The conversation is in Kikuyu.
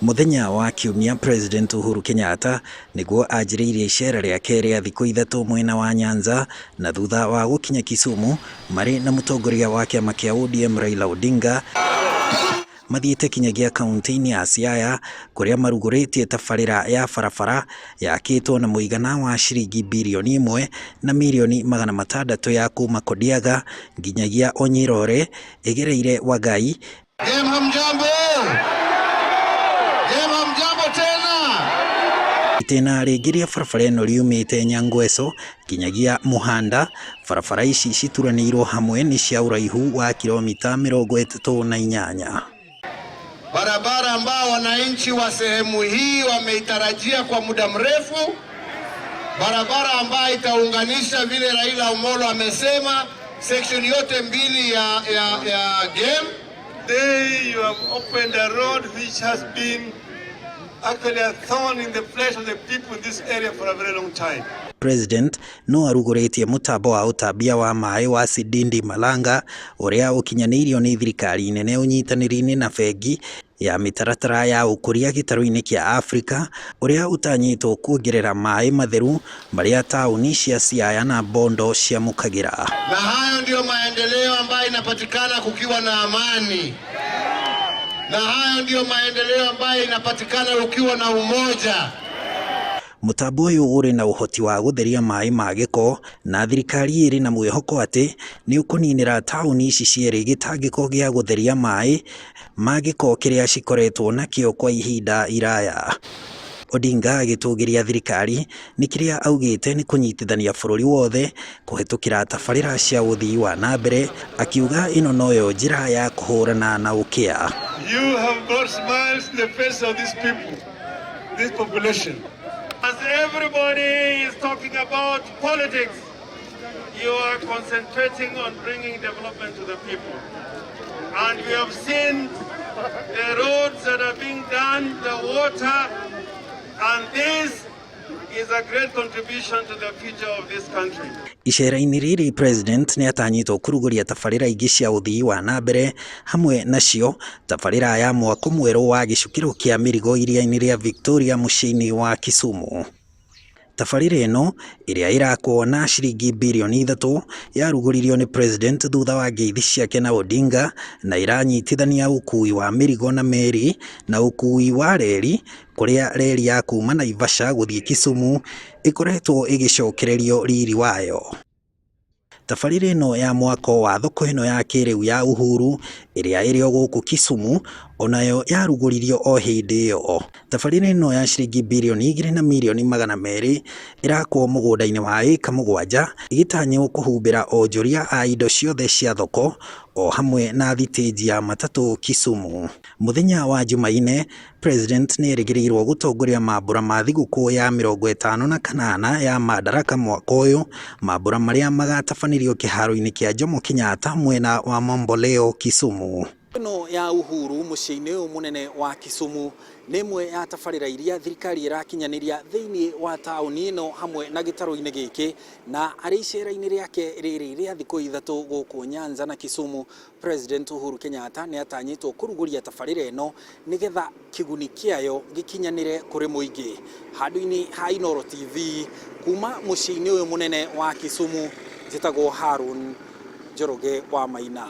Mũthenya wa Kiumia President Uhuru Kenyatta nĩguo anjĩrĩirie icera rĩake rĩa thikũ 3 mwena wa Nyanza na thutha wa gũkinya Kisumu marĩ na mũtongoria wa kĩama kĩa ODM Raila Odinga mathiĩte kinyagia kaunti-inĩ ya Siaya kũrĩa marugũrĩtie tabarĩra ya barabara yakĩtwo na mũigana wa ciringi birioni 1 na mirioni 600 ya kuma Kodiaga nginyagia Onyirore ĩgereire Wagai. Gem hamjambo! Gem hamjambo tena! Itĩna rĩngĩ rĩa barabara ĩno riumĩte Nyangweso nginyagia Mũhanda. Barabara ici cituranĩirwo hamwe nĩ cia ũraihu wa kilomita 38. Barabara ambao wananchi wa sehemu hii wameitarajia kwa muda mrefu, barabara ambayo itaunganisha vile Raila Amolo amesema section yote mbili ya Gem. Today you have opened a road which has been actually a thorn in the flesh of the people in this area for a very long time. President no arugũrĩtie mũtambo wa ũtambia wa maĩ wa Sidindi Malanga ũrĩa ũkinyanĩirio nĩ thirikari nene ũnyitanĩri-inĩ na bengi ya mĩtaratara ya ũkũria gĩtarũ-inĩ kĩa Afrika ũrĩa ũtanyĩtwo kuongerera maĩ matheru marĩa taũni cia Siaya na Bondo ciamũkagĩra. Na hayo ndiyo maendeleo ambayo inapatikana kukiwa na amani. Na hayo ndiyo maendeleo ambayo inapatikana ukiwa na umoja. Mũtambo ũyũ ũrĩ na ũhoti wa gũtheria maĩ ma gĩko na thirikari ĩrĩ na mwĩhoko atĩ nĩ ũkũninĩra taũni ici cierĩ gĩtangĩko gĩa gũtheria maĩ ma gĩko kĩrĩa cikoretwo nakĩo kwa ihinda iraya. Odinga agĩtũgĩria thirikari nĩ kĩrĩa augĩte nĩ kũnyitithania bũrũri wothe kũhetũkĩra tabarĩra cia ũthii wa na mbere, akiuga ĩno noyo njĩra ya kũhũrana na ũkĩa. You have brought smiles to the face of these people, this population. As everybody is talking about politics, you are concentrating on bringing development to the people. And we have seen the roads that are being done, the water, and this is a great contribution to the future of this country. Icera-inĩ rĩrĩ President nĩ atanyĩtwo kũrugũria tabarĩra ingĩ cia ũthii wa na mbere hamwe nacio tabarĩra ya mwako mwerũ wa gĩcukĩro kĩa mĩrigo iria-inĩ rĩa Victoria mũciĩ-inĩ wa Kisumu. Tabarĩra ĩno ĩrĩa ĩrakwo na ciringi birioni 3 yarugũririo nĩ President thutha wa ngeithi ciake na Odinga na ĩranyitithania ũkui wa mĩrigo na meri na ũkui wa reri kũrĩa reri ya kuma Naivasha gũthiĩ Kisumu ĩkoretwo ĩgĩcokererio riri wayo. Tabarĩra ĩno ya mwako wa thoko ĩno ya kĩrĩu ya Uhuru ĩrĩa ĩrĩ o gũkũ Kisumu onayo yarugũririo o hĩndĩ ĩyo. Tabarĩra ĩno ya ciringi birioni 2 na mirioni 200 ĩrakwo mũgũnda-inĩ wa ĩka 7 ĩgĩtanywo kũhumbĩra onjoria a indo ciothe cia thoko o hamwe na thitĩnji ya matatũ Kisumu. Mũthenya wa Jumaine President nĩ erĩgĩrĩirwo gũtongoria mambũra ma thigũkũ ya 58 ya Madaraka mwaka ũyũ, mambũra marĩa magatabanĩrio kĩharo-inĩ kĩa Jomo Kenyatta mwena wa Mamboleo Kisumu. Ĩno ya Uhuru mũciĩ-inĩ ũyũ mũnene wa Kisumu nĩ ĩmwe ya tabarĩra iria thirikari ĩrakinyanĩria thĩinĩ wa taũni ĩno hamwe na gĩtarũ-inĩ gĩkĩ, na arĩ icera-inĩ rĩake rĩrĩ rĩa thikũ 3 gũkũ Nyanza na Kisumu, President Uhuru Kenyatta nĩ atanyĩtwo kũrugũria tabarĩra ĩno nĩgetha kĩguni kĩayo gĩkinyanĩre kũrĩ mũingĩ. Handũ-inĩ ha Inooro TV kuma mũciĩ-inĩ ũyũ mũnene wa Kisumu, njĩtagwo Harun Njoroge wa Maina.